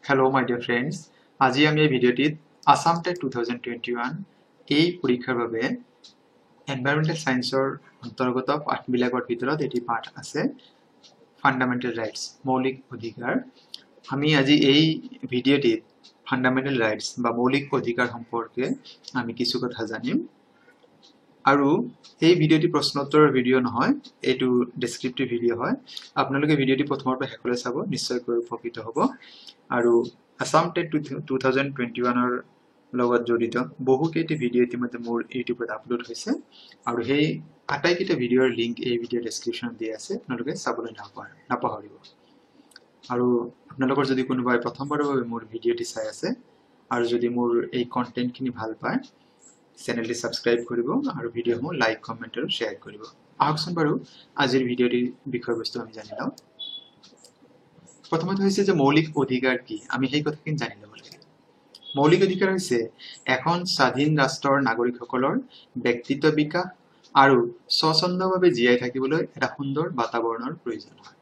Hello' মাই dear friends, আজি আমি এই ভিডিঅ'টিত আছাম টেট 2021 এই পৰীক্ষাৰ বাবে এনভাইৰমেণ্টেল ছায়েন্সৰ অন্তৰ্গত পাঠবিলাকৰ ভিতৰত এটি পাঠ আছে ফাণ্ডামেণ্টেল ৰাইটছ, মৌলিক অধিকাৰ। আমি আজি এই ভিডিঅ'টিত ফাণ্ডামেণ্টেল ৰাইটছ বা মৌলিক অধিকাৰ সম্পৰ্কে আমি কিছু কথা জানিম। আৰু এই ভিডিঅ'টি প্ৰশ্নোত্তৰৰ ভিডিঅ' নহয়, এইটো ডেছক্ৰিপটিভ ভিডিঅ' হয়। আপোনালোকে ভিডিঅ'টি প্ৰথমৰ পৰা শেষলৈ চাব, নিশ্চয়কৈ উপকৃত হ'ব। আৰু আছাম টেট 2021ৰ লগত জড়িত বহুকেইটি ভিডিঅ' ইতিমধ্যে মোৰ ইউটিউবত আপলোড হৈছে আৰু সেই আটাইকেইটা ভিডিঅ'ৰ লিংক এই ভিডিঅ' ডেছক্ৰিপশ্যনত দিয়া আছে, আপোনালোকে চাবলৈ নাপাহৰিব। আৰু আপোনালোকৰ যদি কোনোবাই প্ৰথমবাৰৰ বাবে মোৰ ভিডিঅ'টি চাই আছে আৰু যদি মোৰ এই কণ্টেণ্টখিনি ভাল পায়, চেনেলটি ছাবস্ক্ৰাইব কৰিব আৰু ভিডিঅ'সমূহ লাইক, কমেণ্ট আৰু শ্বেয়াৰ কৰিব। আহকচোন বাৰু আজিৰ ভিডিঅ'টিৰ বিষয়বস্তু আমি জানি লওঁ। প্ৰথমতে হৈছে যে মৌলিক অধিকাৰ কি, আমি সেই কথাখিনি জানি ল'ব লাগে। মৌলিক অধিকাৰ হৈছে এখন স্বাধীন ৰাষ্ট্ৰৰ নাগৰিকসকলৰ ব্যক্তিত্ব বিকাশ আৰু স্বচ্ছন্দভাৱে জীয়াই থাকিবলৈ এটা সুন্দৰ বাতাবৰণৰ প্ৰয়োজন হয়।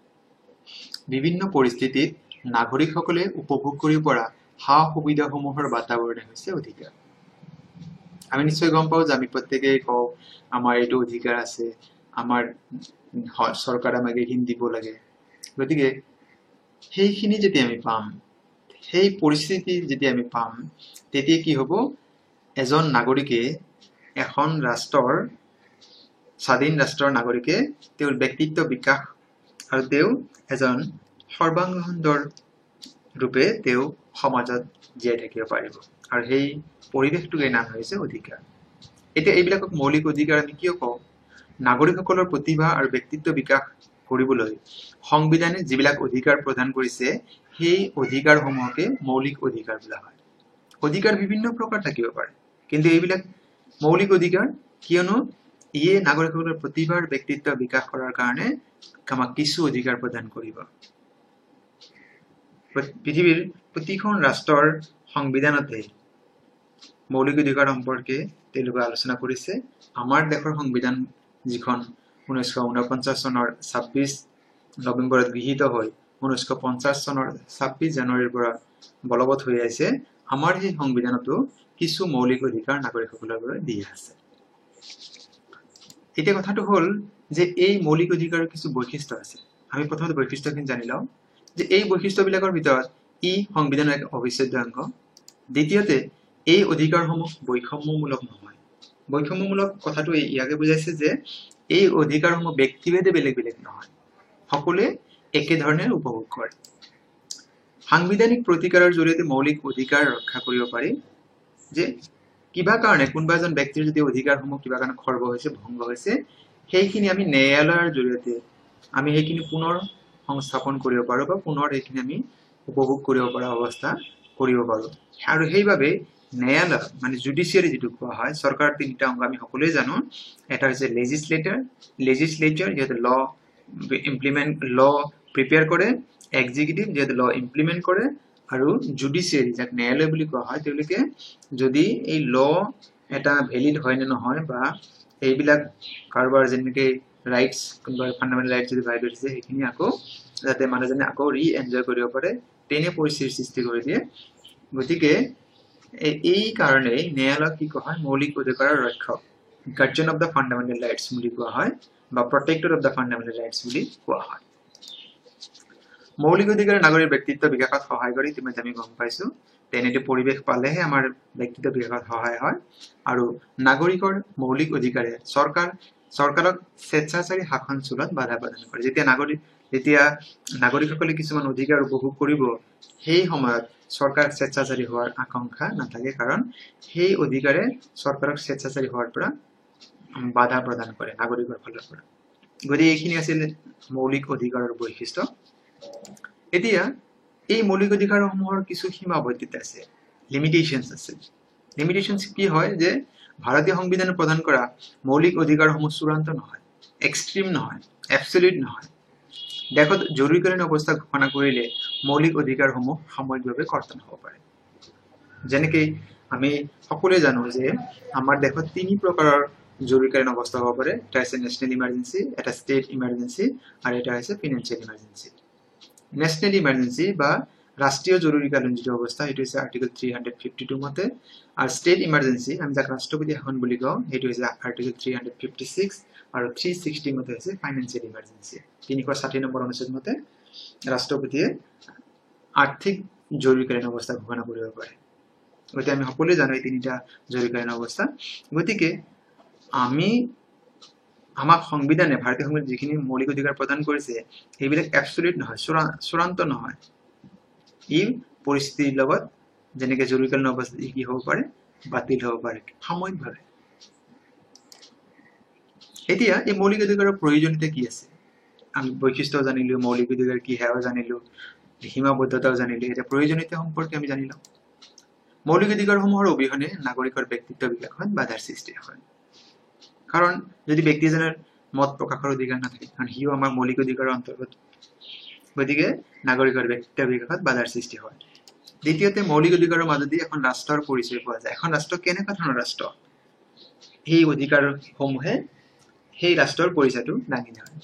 বিভিন্ন পৰিস্থিতিত নাগৰিকসকলে উপভোগ কৰিব পৰা সা সুবিধাসমূহৰ বাতাবৰণে হৈছে অধিকাৰ। আমি নিশ্চয় গম পাওঁ যে আমি প্ৰত্যেকেই কওঁ আমাৰ এইটো অধিকাৰ আছে, আমাৰ চৰকাৰে আমাক এইখিনি দিব লাগে। গতিকে সেইখিনি যেতিয়া আমি পাম, সেই পৰিস্থিতি যেতিয়া আমি পাম, তেতিয়া কি হ'ব, এজন নাগৰিকে এখন ৰাষ্ট্ৰৰ, স্বাধীন ৰাষ্ট্ৰৰ নাগৰিকে তেওঁৰ ব্যক্তিত্ব বিকাশ আৰু তেওঁ এজন সৰ্বাংগ সুন্দৰ ৰূপে তেওঁ সমাজত জীয়াই থাকিব পাৰিব। আৰু সেই পৰিৱেশটোকে নাম হৈছে অধিকাৰ। এতিয়া এইবিলাকক মৌলিক অধিকাৰ আমি কিয় কওঁ? নাগৰিকসকলৰ প্ৰতিভা আৰু ব্যক্তিত্ব বিকাশ কৰিবলৈ সংবিধানে যিবিলাক অধিকাৰ প্ৰদান কৰিছে, সেই অধিকাৰসমূহকে মৌলিক অধিকাৰ বোলা হয়। অধিকাৰ বিভিন্ন প্ৰকাৰ থাকিব পাৰে, কিন্তু এইবিলাক মৌলিক অধিকাৰ কিয়নো ইয়ে নাগৰিকসকলৰ প্ৰতিভাৰ ব্যক্তিত্ব বিকাশ কৰাৰ কাৰণে আমাক কিছু অধিকাৰ প্ৰদান কৰিব। পৃথিৱীৰ প্ৰতিখন ৰাষ্ট্ৰৰ সংবিধানতে মৌলিক অধিকাৰ সম্পৰ্কে তেওঁলোকে আলোচনা কৰিছে। আমাৰ দেশৰ সংবিধান যিখন 1949 চনৰ 26 নৱেম্বৰত গৃহীত হৈ 1950 চনৰ 26 জানুৱাৰীৰ পৰা বলবৎ হৈ আহিছে, আমাৰ সেই সংবিধানতো কিছু মৌলিক অধিকাৰ নাগৰিকসকলৰ বাবে দিয়া আছে। এতিয়া কথাটো হ'ল যে এই মৌলিক অধিকাৰৰ কিছু বৈশিষ্ট্য আছে। আমি প্ৰথমতে বৈশিষ্ট্যখিনি জানি লওঁ যে এই বৈশিষ্ট্যবিলাকৰ ভিতৰত ই সংবিধানৰ এক অবিচ্ছেদ্য অংগ। দ্বিতীয়তে, এই অধিকাৰসমূহ বৈষম্যমূলক নহয়। বৈষম্যমূলক কথাটো ইয়াকে বুজাইছে যে এই অধিকাৰসমূহ ব্যক্তিভেদে বেলেগ বেলেগ নহয়, সকলোৱে একেধৰণে উপভোগ কৰে। সাংবিধানিক প্ৰতিকাৰৰ জৰিয়তে মৌলিক অধিকাৰ ৰক্ষা কৰিব পাৰি। যে কিবা কাৰণে কোনোবা এজন ব্যক্তিৰ যদি অধিকাৰসমূহ কিবা কাৰণে খৰ্ব হৈছে, ভংগ হৈছে, সেইখিনি আমি ন্যায়ালয়ৰ জৰিয়তে আমি সেইখিনি পুনৰ সংস্থাপন কৰিব পাৰোঁ বা পুনৰ সেইখিনি আমি উপভোগ কৰিব পৰা অৱস্থা কৰিব পাৰোঁ। আৰু সেইবাবে ন্যায়ালয় মানে জুডিচিয়াৰী যিটো কোৱা হয়, চৰকাৰৰ তিনিটা অংগ আমি সকলোৱে জানো। এটা হৈছে লেজিছলেচাৰ যিহেতু ল ইমপ্লিমেণ্ট, ল প্ৰিপেয়াৰ কৰে, এক্সিকিউটিভ যিহেতু ল ইমপ্লিমেণ্ট কৰে, আৰু জুডিচিয়াৰী যাক ন্যায়ালয় বুলি কোৱা হয়, তেওঁলোকে যদি এই ল এটা ভেলিড হয় নে নহয় বা এইবিলাক কাৰোবাৰ যেনেকে ৰাইটছ, কোনোবা ফাণ্ডামেণ্টেল ৰাইটছ যদি ভাইলেট হৈছে, সেইখিনি আকৌ যাতে মানুহজনে আকৌ ৰি এনজয় কৰিব পাৰে তেনে পৰিস্থিতিৰ সৃষ্টি কৰি দিয়ে। গতিকে এই কাৰণেই ন্যায়ালয়ক কি কোৱা হয়, মৌলিক অধিকাৰৰ ৰক্ষক, guardian of the fundamental rights বুলি কোৱা হয় বা protector of the fundamental rights বুলি কোৱা হয়। মৌলিক অধিকাৰে নাগৰিক ব্যক্তিত্ব বিকাশত সহায় কৰে, ইতিমধ্যে আমি গম পাইছো। তেনেতে পৰিৱেশ পালেহে আমাৰ ব্যক্তিত্ব বিকাশত সহায় হয়। আৰু নাগৰিকৰ মৌলিক অধিকাৰে চৰকাৰক স্বেচ্ছাচাৰী শাসন চলোৱাত বাধা প্ৰদান কৰে। যেতিয়া নাগৰিকসকলে কিছুমান অধিকাৰ উপভোগ কৰিব, সেই সময়ত চৰকাৰ স্বেচ্ছাচাৰী হোৱাৰ আকাংক্ষা নাথাকে, কাৰণ সেই অধিকাৰে চৰকাৰক স্বেচ্ছাচাৰী হোৱাৰ পৰা বাধা প্ৰদান কৰে নাগৰিকৰ ফালৰ পৰা। গতিকে এইখিনি আছিল মৌলিক অধিকাৰৰ বৈশিষ্ট্য। এতিয়া এই মৌলিক অধিকাৰসমূহৰ কিছু সীমাবদ্ধতা আছে, লিমিটেশ্যনছ আছে। লিমিটেশ্যনছ কি হয় যে ভাৰতীয় সংবিধানে প্ৰদান কৰা মৌলিক অধিকাৰসমূহ চূড়ান্ত নহয়, এক্সট্ৰিম নহয়, এবছলিউট নহয়। দেশত জৰুৰীকালীন অৱস্থা ঘোষণা কৰিলে মৌলিক অধিকাৰসমূহ সাময়িকভাৱে কৰ্তন হ'ব পাৰে। যেনেকে আমি সকলোৱে জানো যে আমাৰ দেশত তিনি প্ৰকাৰৰ জৰুৰীকালীন অৱস্থা হ'ব পাৰে। এটা হৈছে নেশ্যনেল ইমাৰ্জেঞ্চি, এটা ষ্টেট ইমাৰ্জেঞ্চি আৰু এটা হৈছে ফিনেন্সিয়েল ইমাৰ্জেঞ্চি। নেশ্যনেল ইমাৰ্জেঞ্চি বা ৰাষ্ট্ৰীয় জৰুৰীকালীন যিটো অৱস্থা সেইটো হৈছে আৰ্টিকল 352 মতে, আৰু ষ্টেট ইমাৰ্জেঞ্চি আমি যাক ৰাষ্ট্ৰপতি শাসন বুলি কওঁ সেইটো হৈছে আৰ্টিকল 356, আৰু 360 মতে হৈছে ফাইনেন্সিয়েল ইমাৰ্জেঞ্চি। 360 নম্বৰ অনুচ্ছেদ মতে ৰাষ্ট্ৰপতিয়ে আৰ্থিক জৰুৰীকালীন অৱস্থা ঘোষণা কৰিব পাৰে। গতিকে আমি সকলোৱে জানো এই তিনিটা জৰুৰীকালীন অৱস্থা। গতিকে আমি আমাক সংবিধানে, ভাৰতীয় সংবিধানে যিখিনি মৌলিক অধিকাৰ প্ৰদান কৰিছে সেইবিলাক এবছলিউট নহয়, চূড়ান্ত নহয়। ই পৰিস্থিতিৰ লগত যেনেকে জৰুৰীকালীন অৱস্থা কি হ'ব পাৰে, বাতিল হ'ব পাৰে সাময়িকভাৱে। এতিয়া এই মৌলিক অধিকাৰৰ প্ৰয়োজনীয়তা কি আছে আমি বৈশিষ্ট্য জানিলো, মৌলিক অধিকাৰ কি সেয়াও জানিলো, সীমাবদ্ধতাও জানিলো। এতিয়া প্ৰয়োজনীয়তা সম্পৰ্কে আমি জানিলো। মৌলিক অধিকাৰসমূহৰ অবিহনে নাগৰিকৰ ব্যক্তিত্ব বিকাশত বাধাৰ সৃষ্টি হয়। কাৰণ যদি ব্যক্তি এজনৰ মত প্ৰকাশৰ অধিকাৰ নাথাকে, কাৰণ সিও আমাৰ মৌলিক অধিকাৰৰ অন্তৰ্গত, গতিকে নাগৰিকৰ ব্যক্তিত্ব বিকাশত বাধাৰ সৃষ্টি হয়। দ্বিতীয়তে, মৌলিক অধিকাৰৰ মাজেদি এখন ৰাষ্ট্ৰৰ পৰিচয় পোৱা যায়। এখন ৰাষ্ট্ৰ কেনেকুৱা ধৰণৰ ৰাষ্ট্ৰ, সেই অধিকাৰসমূহে সেই ৰাষ্ট্ৰৰ পৰিচয়টো দাঙি ধৰে।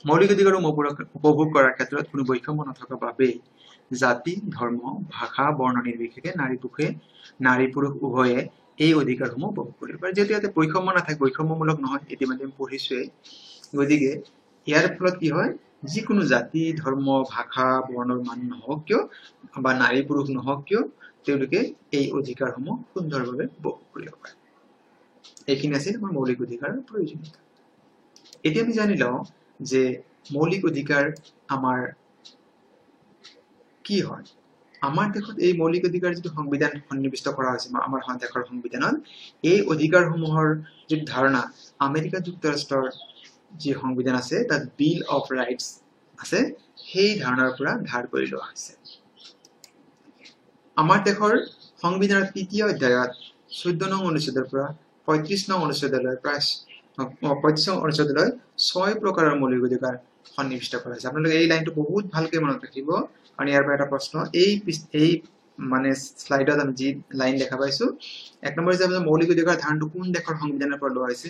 মৌলিক অধিকাৰসমূহ উপভোগ কৰাৰ ক্ষেত্ৰত কোনো বৈষম্য নথকা বাবেই জাতি, ধৰ্ম, ভাষা, বৰ্ণ নিৰ্বিশেষে নাৰী পুৰুষ উভয়ে এই অধিকাৰসমূহ উপভোগ কৰিব পাৰে। যিহেতু ইয়াতে বৈষম্য নাথাকে, বৈষম্যমূলক নহয়, ইতিমধ্যে আমি পঢ়িছোৱেই। গতিকে ইয়াৰ ফলত কি হয়, যিকোনো জাতি, ধৰ্ম, ভাষা, বৰ্ণৰ মানুহ নহওক কিয় বা নাৰী পুৰুষ নহওক কিয়, তেওঁলোকে এই অধিকাৰসমূহ সুন্দৰভাৱে উপভোগ কৰিব পাৰে। এইখিনি আছিল আমাৰ মৌলিক অধিকাৰৰ প্ৰয়োজনীয়তা। এতিয়া আমি জানি লওঁ যে মৌলিক অধিকাৰ আমাৰ কি হয়। আমাৰ দেশত এই মৌলিক অধিকাৰ যিটো সংবিধান সন্নিৱিষ্ট কৰা হৈছে আমাৰ দেশৰ সংবিধানত, এই অধিকাৰসমূহৰ যিটো ধাৰণা আমেৰিকা যুক্তৰাষ্ট্ৰৰ যি সংবিধান আছে তাত বিল অফ ৰাইটছ আছে, সেই ধাৰণাৰ পৰা ধাৰ কৰি লোৱা হৈছে। আমাৰ দেশৰ সংবিধানৰ তৃতীয় অধ্যায়ত 14 নং অনুচ্ছেদৰ পৰা 35 নং অনুচ্ছেদলৈ প্ৰায় 35 নং অনুচ্ছেদলৈ 6 প্ৰকাৰৰ মৌলিক অধিকাৰ সন্নিৱিষ্ট কৰা হৈছে। আপোনালোকে এই লাইনটো বহুত ভালকে মনত ৰাখিব, কাৰণ ইয়াৰ পৰা এটা প্ৰশ্ন এই মানে শ্লাইডত আমি যি লাইন দেখা পাইছো, এক নম্বৰ হিচাপে মৌলিক অধিকাৰ ধাৰণটো কোন দেশৰ সংবিধানৰ পৰা লোৱা হৈছে,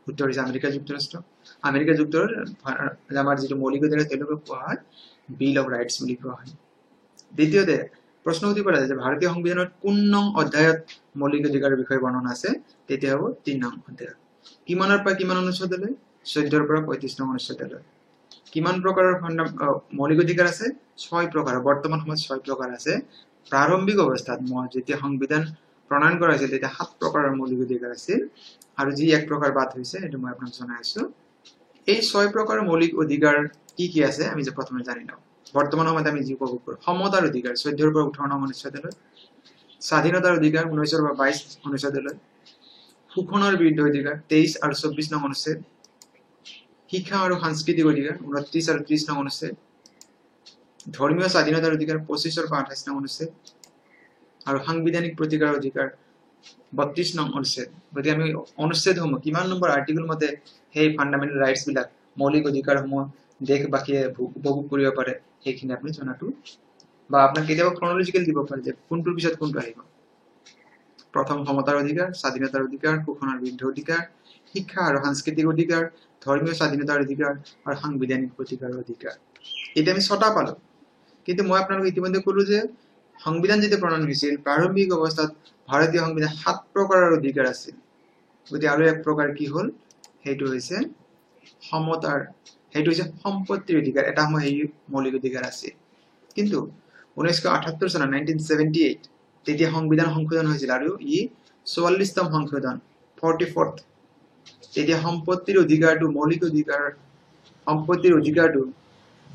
উত্তৰ হৈছে আমেৰিকা যুক্তৰাষ্ট্ৰ। আমেৰিকা যুক্তৰাষ্ট্ৰৰ আমাৰ যিটো মৌলিক অধিকাৰ তেওঁলোকক কোৱা হয় বিল অফ ৰাইটছ বুলি কোৱা হয়। দ্বিতীয়তে প্ৰশ্ন সুধিব পৰা যায় যে ভাৰতীয় সংবিধানত কোন নং অধ্যায়ত মৌলিক অধিকাৰৰ বিষয়ে বৰ্ণনা আছে, তেতিয়া হ'ব 3 নং অধ্যায়ত। কিমানৰ পৰা কিমান অনুচ্ছেদলৈ, 14ৰ পৰা 35 নং অনুচ্ছেদলৈ। কিমান প্ৰকাৰৰ মৌলিক অধিকাৰ আছে, 6 প্ৰকাৰৰ। বৰ্তমান সময়ত 6 প্ৰকাৰ আছে। প্ৰাৰম্ভিক অৱস্থাত মই যেতিয়া সংবিধান প্ৰণয়ন কৰা হৈছিল তেতিয়া 7 প্ৰকাৰৰ মৌলিক অধিকাৰ আছিল, আৰু যি এক প্ৰকাৰ বাদ হৈছে সেইটো মই আপোনাক জনাই আছো। এই 6 প্ৰকাৰৰ মৌলিক অধিকাৰ কি কি আছে আমি যে প্ৰথমে জানি লওঁ। বৰ্তমান সময়ত আমি যি উপভোগ কৰোঁ, সমতাৰ অধিকাৰ 14ৰ পৰা 18 নং অনুচ্ছেদলৈ, স্বাধীনতাৰ অধিকাৰ 19ৰ পৰা 22 অনুচ্ছেদলৈ, শোষণৰ বিৰুদ্ধে অধিকাৰ 23 আৰু 24 নং অনুচ্ছেদ, শিক্ষা আৰু সাংস্কৃতিক অধিকাৰ 29 আৰু 30 নং অনুচ্ছেদ, ধৰ্মীয় স্বাধীনতাৰ অধিকাৰ 25ৰ পৰা 28 নং অনুচ্ছেদ, আৰু সাংবিধানিক প্ৰতিকাৰৰ অধিকাৰ 32 নং অনুচ্ছেদ। গতিকে আমি অনুচ্ছেদসমূহ কিমান নম্বৰ আৰ্টিকল মতে সেই ফাণ্ডামেণ্টেল ৰাইটছ বিলাক, মৌলিক অধিকাৰসমূহ দেশবাসীয়ে উপভোগ কৰিব পাৰে, সেইখিনি আপুনি জনাটো বা আপোনাক কেতিয়াবা ক্ৰনলজিকেল দিব পাৰে যে কোনটোৰ পিছত কোনটো আহিব। প্ৰথম সমতাৰ অধিকাৰ, স্বাধীনতাৰ অধিকাৰ, শোষণৰ বিৰুদ্ধে অধিকাৰ, শিক্ষা আৰু সাংস্কৃতিক অধিকাৰ, ধৰ্মীয় স্বাধীনতাৰ অধিকাৰ আৰু সাংবিধানিক প্ৰতিকাৰৰ অধিকাৰ। এতিয়া আমি 6টা পালো, কিন্তু মই আপোনালোক ইতিমধ্যে ক'লো যে সংবিধান যেতিয়া প্ৰণয়ন হৈছিল প্ৰাৰম্ভিক অৱস্থাত ভাৰতীয় সংবিধান 7 প্ৰকাৰৰ অধিকাৰ আছিল। গতিকে আৰু এক প্ৰকাৰ কি হ'ল, সেইটো হৈছে সমতাৰ, সেইটো হৈছে সম্পত্তিৰ অধিকাৰ। এটা সময় সেই মৌলিক অধিকাৰ আছিল, কিন্তু 1978 চনত 1978 তেতিয়া সংবিধান সংশোধন হৈছিল আৰু ই 44তম সংশোধন 44th। তেতিয়া সম্পত্তিৰ অধিকাৰটো মৌলিক অধিকাৰ, সম্পত্তিৰ অধিকাৰটো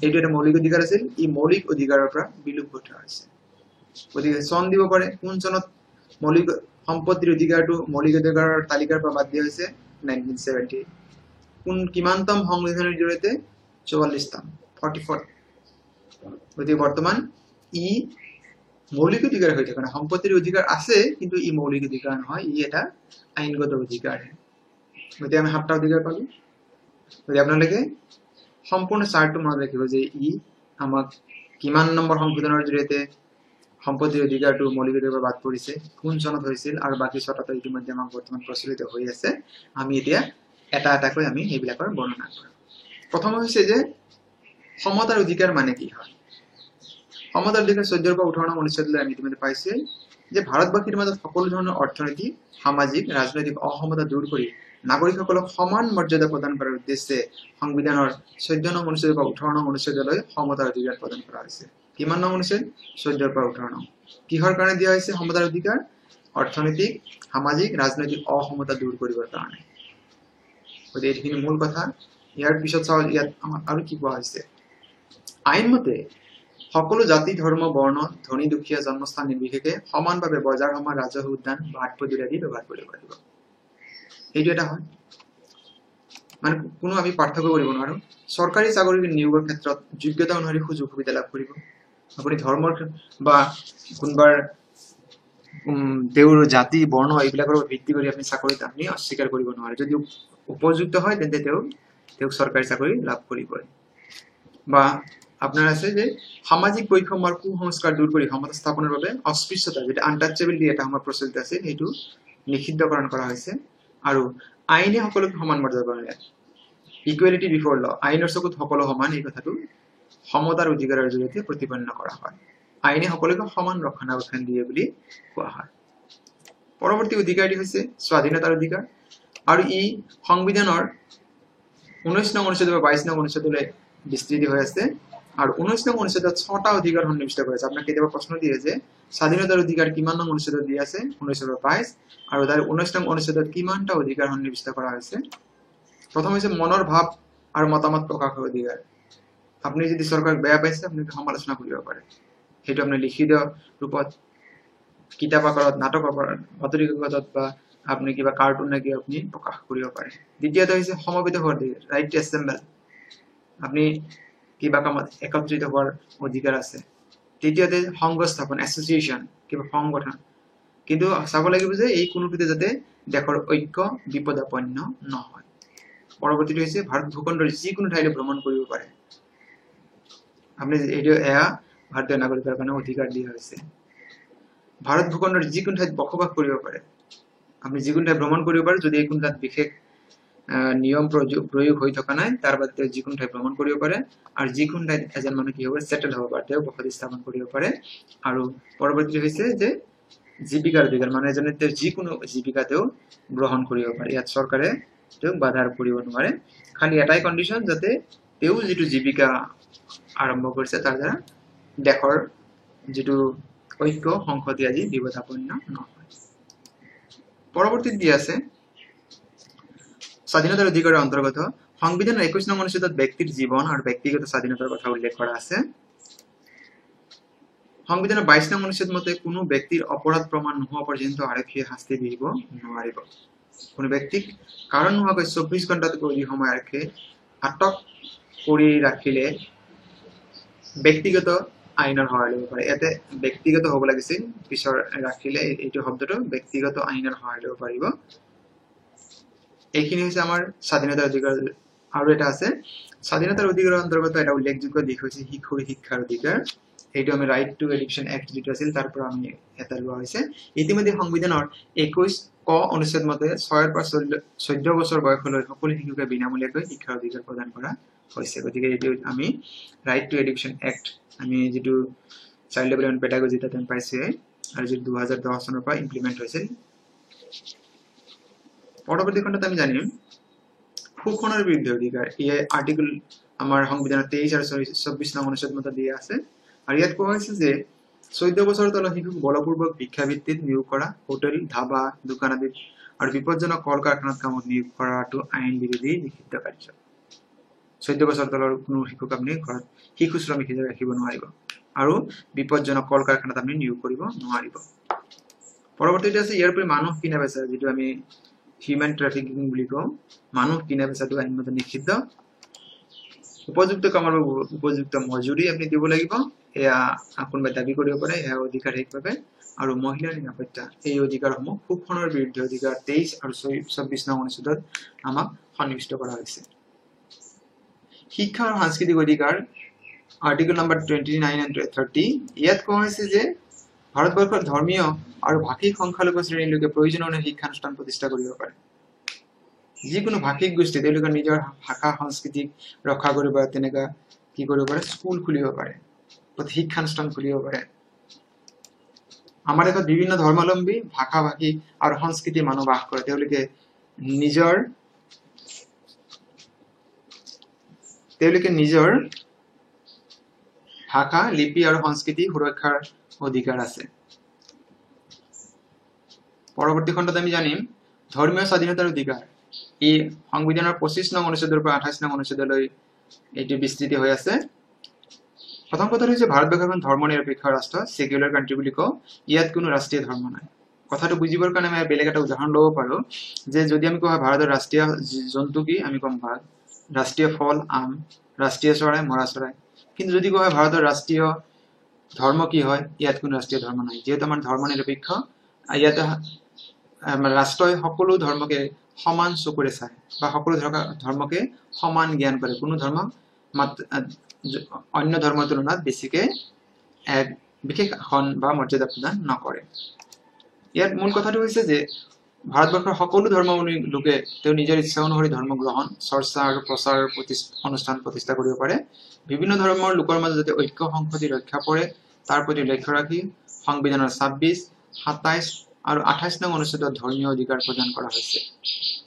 এইটো এটা মৌলিক অধিকাৰ আছিল, ই মৌলিক অধিকাৰৰ পৰা বিলোপ ঘটোৱা হৈছে। গতিকে চন দিব পাৰে, কোন চনত মৌলিক সম্পত্তিৰ অধিকাৰটো মৌলিক অধিকাৰৰ তালিকাৰ পৰা বাদ দিয়া হৈছে, 1978। কোন কিমানতম সংবিধানৰ জৰিয়তে, 44তম 44th। গতিকে বৰ্তমান ই মৌলিক অধিকাৰ হৈ থকা নাই, সম্পত্তিৰ অধিকাৰ আছে কিন্তু ই মৌলিক অধিকাৰ নহয়, ই এটা আইনগত অধিকাৰহে। গতিকে আমি 7টা অধিকাৰ পালো। গতিকে আপোনালোকে সম্পূৰ্ণ চাৰ্টটো মনত ৰাখিব যে ই আমাক কিমান নম্বৰ সংশোধনৰ জৰিয়তে সম্পত্তিৰ অধিকাৰটো মৌলিক অধিকাৰৰ বাদ পৰিছে, কোন চনত হৈছিল, আৰু বাকী 6টাটো ইতিমধ্যে আমাক বৰ্তমান প্ৰচলিত হৈ আছে। আমি এতিয়া এটা এটাকৈ আমি সেইবিলাকৰ বৰ্ণনা কৰিম। প্ৰথম হৈছে যে সমতাৰ অধিকাৰ মানে কি হয়। সমতাৰ অধিকাৰ 14ৰ পৰা 18 নং অনুচ্ছেদলৈ আমি ইতিমধ্যে পাইছোঁৱেই যে ভাৰতবাসীৰ মাজত সকলো ধৰণৰ অৰ্থনৈতিক, সামাজিক, ৰাজনৈতিক অসমতা দূৰ কৰি নাগৰিকসকলক সমান মৰ্যাদা প্ৰদান কৰাৰ উদ্দেশ্যে সংবিধানৰ 14 নং অনুচ্ছেদৰ পৰা 18 নং অনুচ্ছেদলৈ সমতাৰ অধিকাৰ প্ৰদান কৰা হৈছে। কিমান নং অনুচ্ছেদ? 14ৰ পৰা 18 নং। কিহৰ কাৰণে দিয়া হৈছে সমতাৰ অধিকাৰ? অৰ্থনৈতিক, সামাজিক, ৰাজনৈতিক অসমতা দূৰ কৰিবৰ কাৰণে। গতিকে এইখিনি মূল কথা। ইয়াৰ পিছত চাওঁ ইয়াত আমাক আৰু কি কোৱা হৈছে। আইনমতে সকলো জাতি, ধৰ্ম, বৰ্ণ, ধনী, দুখীয়া, জন্মস্থান নিৰ্বিশেষে সমানভাৱে বজাৰ সমাৰ, ৰাজহুৱা উদ্যান, বাট পদূলি আদি ব্যৱহাৰ কৰিব পাৰিব। এইটো এটা হয়, মানে কোনো আমি পাৰ্থক্য কৰিব নোৱাৰো। চৰকাৰী চাকৰি নিয়োগৰ ক্ষেত্ৰত যোগ্যতা অনুসৰি সুযোগ সুবিধা লাভ কৰিব। আপুনি ধৰ্মৰ বা কোনোবাৰ তেওঁৰ জাতি, বৰ্ণ এইবিলাকৰ ওপৰত ভিত্তি কৰি আপুনি চাকৰিত আপুনি অস্বীকাৰ কৰিব নোৱাৰে। যদি উপযুক্ত হয় তেন্তে তেওঁক চৰকাৰী চাকৰি লাভ কৰিবই। বা আপোনাৰ আছে যে সামাজিক বৈষম্য আৰু কুসংস্কাৰ দূৰ কৰি সমতা স্থাপনৰ বাবে অস্পৃশ্যতা, যিটো আনটাচেবিলিটি এটা সময়ত প্ৰচলিত আছিল, সেইটো নিষিদ্ধকৰণ কৰা হৈছে। আৰু আইনে সকলোকে সমান মৰ্যাদা প্ৰদান কৰে, ইকুৱেলিটি বিফৰ ল, আইনৰ চকুত সকলো সমান, এই কথাটো সমতাৰ অধিকাৰৰ জৰিয়তে প্ৰতিপন্ন কৰা হয়। আইনে সকলোকে সমান ৰক্ষণাবেক্ষণ দিয়ে বুলি কোৱা হয়। পৰৱৰ্তী অধিকাৰটি হৈছে স্বাধীনতাৰ অধিকাৰ, আৰু ই সংবিধানৰ 19 নং অনুচ্ছেদ বা 22 নং অনুচ্ছেদলৈ বিস্তৃতি হৈ আছে। আৰু 19 নং অনুচ্ছেদত 6টা অধিকাৰ সন্নিৱিষ্ট কৰা আছে। আপোনাক কেতিয়াবা প্ৰশ্ন দিয়ে যে স্বাধীনতাৰ অধিকাৰ কিমান নং অনুচ্ছেদত দিয়া আছে? 19 পৰা 22। আৰু তাৰ 19 নং অনুচ্ছেদত কিমানটা অধিকাৰ সন্নিৱিষ্ট কৰা হৈছে? প্ৰথম হৈছে মনৰ ভাৱ আৰু মতামত প্ৰকাশৰ অধিকাৰ। আপুনি যদি চৰকাৰক বেয়া পাইছে আপুনি সমালোচনা কৰিব পাৰে, সেইটো আপুনি লিখিত ৰূপত, কিতাপ আকাৰত, নাটক আকাৰত, বাতৰি কাকতত বা আপুনি কিবা কাৰ্টুন নেকি আপুনি প্ৰকাশ কৰিব পাৰে। দ্বিতীয়তে হৈছে সমবেত হোৱাৰ অধিকাৰ, ৰাইট টু এছেম্বল, আপুনি কিবা কামত একত্ৰিত হোৱাৰ অধিকাৰ আছে। তৃতীয়তে সংঘ স্থাপন, এছ'চিয়েশ্যন, কিবা সংগঠন, কিন্তু চাব লাগিব যে এই কোনোটোতে যাতে দেশৰ ঐক্য বিপদাপন্ন নহয়। পৰৱৰ্তীটো হৈছে ভাৰত ভূখণ্ডৰ যিকোনো ঠাইলৈ ভ্ৰমণ কৰিব পাৰে। আপুনি এইটো এয়া ভাৰতীয় নাগৰিকৰ কাৰণে অধিকাৰ দিয়া হৈছে। ভাৰত ভূখণ্ডৰ যিকোনো ঠাইত বসবাস কৰিব পাৰে, আপুনি যিকোনো ঠাইত ভ্ৰমণ কৰিব পাৰে, যদি কোনো তাত বিশেষ নিয়ম প্ৰয়োগ হৈ থকা নাই, তাৰ বাদে তেওঁ যিকোনো ঠাইত ভ্ৰমণ কৰিব পাৰে। আৰু যিকোনো ঠাইত এজন মানুহ কি হ'ব, ছেটেল হ'ব পাৰে, তেওঁ বসতি স্থাপন কৰিব পাৰে। আৰু পৰৱৰ্তী হৈছে যে জীৱিকাৰ অধিকাৰ, মানুহ এজনে তেওঁ যিকোনো জীৱিকা তেওঁ গ্ৰহণ কৰিব পাৰে, ইয়াত চৰকাৰে তেওঁক বাধা আৰোপ কৰিব নোৱাৰে। খালি এটাই কণ্ডিশ্যন, যাতে তেওঁ যিটো জীৱিকা আৰম্ভ কৰিছে তাৰ দ্বাৰা দেশৰ যিটো ঐক্য, সংহতি আজি বিপদাপন্ন নহয়। পৰৱৰ্তীত দি আছে স্বাধীনতাৰ অধিকাৰৰ অন্তৰ্গত সংবিধানৰ 21 নং অনুচ্ছেদত ব্যক্তিৰ জীৱন আৰু ব্যক্তিগত স্বাধীনতাৰ কথা উল্লেখ কৰা আছে। সংবিধানৰ 22 নং অনুচ্ছেদ মতে কোনো ব্যক্তিৰ অপৰাধ প্ৰমাণ নোহোৱা পৰ্যন্ত আৰক্ষীয়ে শাস্তি বিহিব নোৱাৰিব। কোনো ব্যক্তিক কাৰণ নোহোৱাকৈ 24 ঘণ্টাতকৈ অধিক সময় আৰক্ষীয়ে আটক কৰি ৰাখিলে ব্যক্তিগত আইনৰ সহায় ল'ব পাৰে। ইয়াতে ব্যক্তিগত হ'ব লাগিছিল, পিছৰ ৰাখিলে এইটো শব্দটো ব্যক্তিগত আইনৰ সহায় ল'ব পাৰিব। এইখিনি হৈছে আমাৰ স্বাধীনতাৰ অধিকাৰ। আৰু এটা আছে স্বাধীনতাৰ অধিকাৰৰ অন্তৰ্গত এটা উল্লেখযোগ্য দিশ হৈছে শিশুৰ শিক্ষাৰ অধিকাৰ। এইটো আমি ৰাইট টু এডুকেশ্যন এক্ট যিটো আছিল তাৰ পৰা আমি এটা লোৱা হৈছে। ইতিমধ্যে সংবিধানৰ 21 ক অনুচ্ছেদ মতে 6ৰ পৰা 14 বছৰ বয়সলৈ সকলো শিশুকে বিনামূলীয়াকৈ শিক্ষাৰ অধিকাৰ প্ৰদান কৰা হৈছে। গতিকে এইটো আমি ৰাইট টু এডুকেশ্যন এক্ট আমি যিটো চাইল্ড ডেভেলপমেণ্ট পেডাগজি তাত আমি পাইছোঁৱেই, আৰু যিটো 2010 চনৰ পৰা ইমপ্লিমেণ্ট হৈছিল। পৰৱৰ্তী খণ্ডত আমি জানিম শোষণৰ বিৰুদ্ধে অধিকাৰ। এই আৰ্টিকল আমাৰ সংবিধানৰ 23 আৰু 24 নং অনুচ্ছেদ মতে দিয়া আছে। আৰু ইয়াত কোৱা হৈছে যে 14 বছৰৰ তলৰ শিশুক বলপূৰ্বক ভিক্ষাবৃত্তিত নিয়োগ কৰা, হোটেল, ধাবা, দোকান আদিত আৰু বিপদজনক কল কাৰখানাত কামত নিয়োগ কৰাটো আইন বিৰোধী নিষিদ্ধ কাৰ্য। 14 বছৰ তলৰ কোনো শিশুক আপুনি ঘৰত শিশু শ্ৰমিক হিচাপে ৰাখিব নোৱাৰিব আৰু বিপদজনক কল কাৰখানাত আপুনি নিয়োগ কৰিব নোৱাৰিব। পৰৱৰ্তীটো আছে ইয়াৰ উপৰি মানুহ কিনা বেচা, যিটো আমি হিউমেন ট্ৰেফিকিং বুলি কওঁ, মানুহ কিনা বেচাটো আইনমতে নিষিদ্ধ। উপযুক্ত কামৰ বাবে উপযুক্ত মজুৰি আপুনি দিব লাগিব, এয়া কোনোবাই দাবী কৰিব পাৰে, এয়া অধিকাৰ সেইবাবে। আৰু মহিলাৰ নিৰাপত্তা, এই অধিকাৰসমূহ শোষণৰ বিৰুদ্ধে অধিকাৰ 23 আৰু 24 নং অনুচ্ছেদত আমাক সন্নিৱিষ্ট কৰা হৈছে। শিক্ষা আৰু সাংস্কৃতিক অধিকাৰ আৰ্টিকল নম্বৰ 29 and 30, ইয়াত কোৱা হৈছে যে ভাৰতবৰ্ষৰ ধৰ্মীয় আৰু ভাষিক সংখ্যালঘু শ্ৰেণীৰ লোকে প্ৰয়োজন অনুসৰি শিক্ষানুষ্ঠান প্ৰতিষ্ঠা কৰিব পাৰে। যিকোনো ভাষিক গোষ্ঠী তেওঁলোকৰ নিজৰ ভাষা সংস্কৃতিক ৰক্ষা কৰিব তেনেকুৱা কি কৰিব পাৰে, স্কুল খুলিব পাৰে। শিক্ষানুষ্ঠান খুলিব পাৰে। আমাৰ দেশত বিভিন্ন ধৰ্মাৱলম্বী, ভাষা ভাষী আৰু সংস্কৃতিৰ মানুহ বাস কৰে। তেওঁলোকে নিজৰ ভাষা, লিপি আৰু সংস্কৃতি সুৰক্ষাৰ অধিকাৰ আছে। পৰৱৰ্তী খণ্ডত আমি জানিম ধৰ্মীয় স্বাধীনতাৰ অধিকাৰ। ই সংবিধানৰ 25 নং অনুচ্ছেদৰ পৰা 28 নং অনুচ্ছেদলৈ এইটো বিস্তৃতি হৈ আছে। প্ৰথম কথাটো হৈছে ভাৰতবৰ্ষ এখন ধৰ্ম নিৰপেক্ষ ৰাষ্ট্ৰ, ছেকুলাৰ কাণ্ট্ৰি বুলি কওঁ। ইয়াত কোনো ৰাষ্ট্ৰীয় ধৰ্ম নাই। কথাটো বুজিবৰ কাৰণে আমি বেলেগ এটা উদাহৰণ ল'ব পাৰোঁ যে যদি আমি কোৱা হয় ভাৰতৰ ৰাষ্ট্ৰীয় জন্তু কি, আমি ক'ম বাঘ, ৰাষ্ট্ৰীয় ফল আম, ৰাষ্ট্ৰীয় চৰাই মৰা চৰাই। কিন্তু যদি কোৱা হয় ভাৰতৰ ৰাষ্ট্ৰীয় ধৰ্ম কি হয়, ইয়াত কোনো ৰাষ্ট্ৰীয় ধৰ্ম নাই। যিহেতু আমাৰ ধৰ্ম নিৰপেক্ষ, ইয়াত ৰাষ্ট্ৰই সকলো ধৰ্মকে সমান চকুৰে চায় বা সকলো ধৰ্মকে সমান জ্ঞান কৰে। কোনো ধৰ্ম অন্য ধৰ্মৰ তুলনাত বেছিকে এক বিশেষ আসন বা মৰ্যাদা প্ৰদান নকৰে। ইয়াত মূল কথাটো হৈছে যে ভাৰতবৰ্ষৰ সকলো ধৰ্মাৱলম্বী লোকে তেওঁ নিজৰ ইচ্ছা অনুসৰি ধৰ্ম গ্ৰহণ, চৰ্চা আৰু প্ৰচাৰ অনুষ্ঠান প্ৰতিষ্ঠা কৰিব পাৰে। বিভিন্ন ধৰ্মৰ লোকৰ মাজত যাতে ঐক্য সংহতি ৰক্ষা পৰে তাৰ প্ৰতি লক্ষ্য ৰাখি সংবিধানৰ 26, 27 আৰু 28 নং অনুচ্ছেদত ধৰ্মীয় অধিকাৰ প্ৰদান কৰা হৈছে।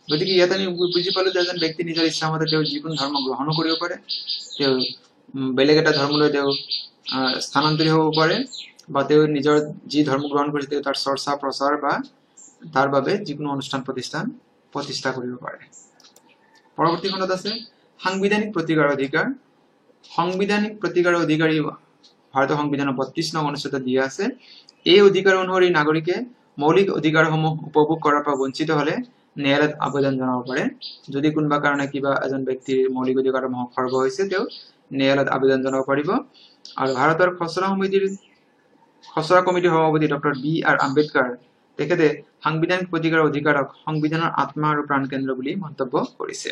গতিকে ইয়াত আমি বুজি পালো যে এজন ব্যক্তি নিজৰ ইচ্ছামতে তেওঁ যিকোনো ধৰ্ম গ্ৰহণো কৰিব পাৰে, তেওঁ বেলেগ এটা ধৰ্মলৈ তেওঁ স্থানান্তৰিত হ'ব পাৰে, বা তেওঁ নিজৰ যি ধৰ্ম গ্ৰহণ কৰিছে তেওঁ তাৰ চৰ্চা প্ৰচাৰ বা তাৰ বাবে যিকোনো অনুষ্ঠান প্ৰতিষ্ঠান প্ৰতিষ্ঠা কৰিব পাৰে। পৰৱৰ্তী খণ্ডত আছে সাংবিধানিক প্ৰতিকাৰৰ অধিকাৰ। সাংবিধানিক প্ৰতিকাৰৰ অধিকাৰী ভাৰতীয় সংবিধানৰ 32 নং অনুচ্ছেদত দিয়া আছে। এই অধিকাৰ অনুসৰি নাগৰিকে মৌলিক অধিকাৰসমূহ উপভোগ কৰাৰ পৰা বঞ্চিত হ'লে ন্যায়ালয়ত আবেদন জনাব পাৰে। যদি কোনোবা কাৰণে কিবা এজন ব্যক্তিৰ মৌলিক অধিকাৰসমূহ খৰ্ব হৈছে, তেওঁ ন্যায়ালয়ত আবেদন জনাব পাৰিব। আৰু ভাৰতৰ খচৰা কমিটিৰ সভাপতি ডক্টৰ বি আৰ আম্বেদকাৰ তেখেতে সাংবিধানিক প্ৰতিকাৰৰ অধিকাৰক সংবিধানৰ আত্মা আৰু প্ৰাণকেন্দ্ৰ বুলি মন্তব্য কৰিছে।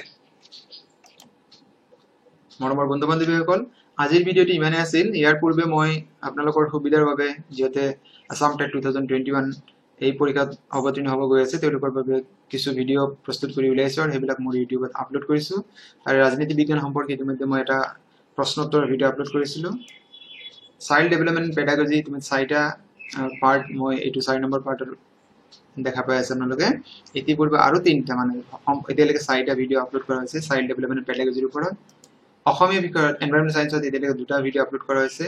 মৰমৰ বন্ধু বান্ধৱীসকল, আজিৰ ভিডিঅ'টি ইমানেই আছিল। ইয়াৰ পূৰ্বে মই আপোনালোকৰ সুবিধাৰ বাবে, যিহেতু আছাম টেট 2021 এই পৰীক্ষাত অৱতীৰ্ণ হ'ব গৈ আছে, তেওঁলোকৰ বাবে কিছু ভিডিঅ' প্ৰস্তুত কৰি উলিয়াইছোঁ আৰু সেইবিলাক মোৰ ইউটিউবত আপলোড কৰিছোঁ। আৰু ৰাজনীতি বিজ্ঞান সম্পৰ্কে ইতিমধ্যে মই এটা প্ৰশ্নোত্তৰ ভিডিঅ' আপলোড কৰিছিলোঁ। চাইল্ড ডেভেলপমেণ্ট পেডাগজি ইতিমধ্যে 4টা পাৰ্ট মই এইটো 4 নম্বৰ পাৰ্টত দেখা পাই আছে আপোনালোকে। ইতিপূৰ্বে আৰু 3টা, মানে এতিয়ালৈকে 4টা ভিডিঅ' আপলোড কৰা হৈছে চাইল্ড ডেভেলপমেণ্ট পেডাগজিৰ ওপৰত। অসমীয়া বিষয়ত এনভাইৰনমেণ্ট চায়েন্সত এতিয়ালৈকে 2টা ভিডিঅ' আপলোড কৰা হৈছে।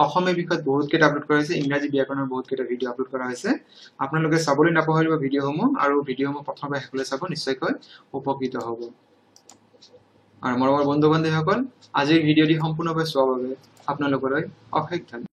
অসমীয়া বিষয়ত বহুতকেইটা আপলোড কৰা হৈছে। ইংৰাজী ব্যাকৰণৰ বহুতকেইটা ভিডিঅ' আপলোড কৰা হৈছে। আপোনালোকে চাবলৈ নাপাহৰিব ভিডিঅ'সমূহ, আৰু ভিডিঅ'সমূহ প্ৰথমৰ পৰা শেষলৈ চাব, নিশ্চয়কৈ উপকৃত হ'ব। আৰু মৰমৰ বন্ধু বান্ধৱীসকল, আজিৰ ভিডিঅ'টি সম্পূৰ্ণভাৱে চোৱাৰ বাবে আপোনালোকলৈ অশেষ ধন্যবাদ।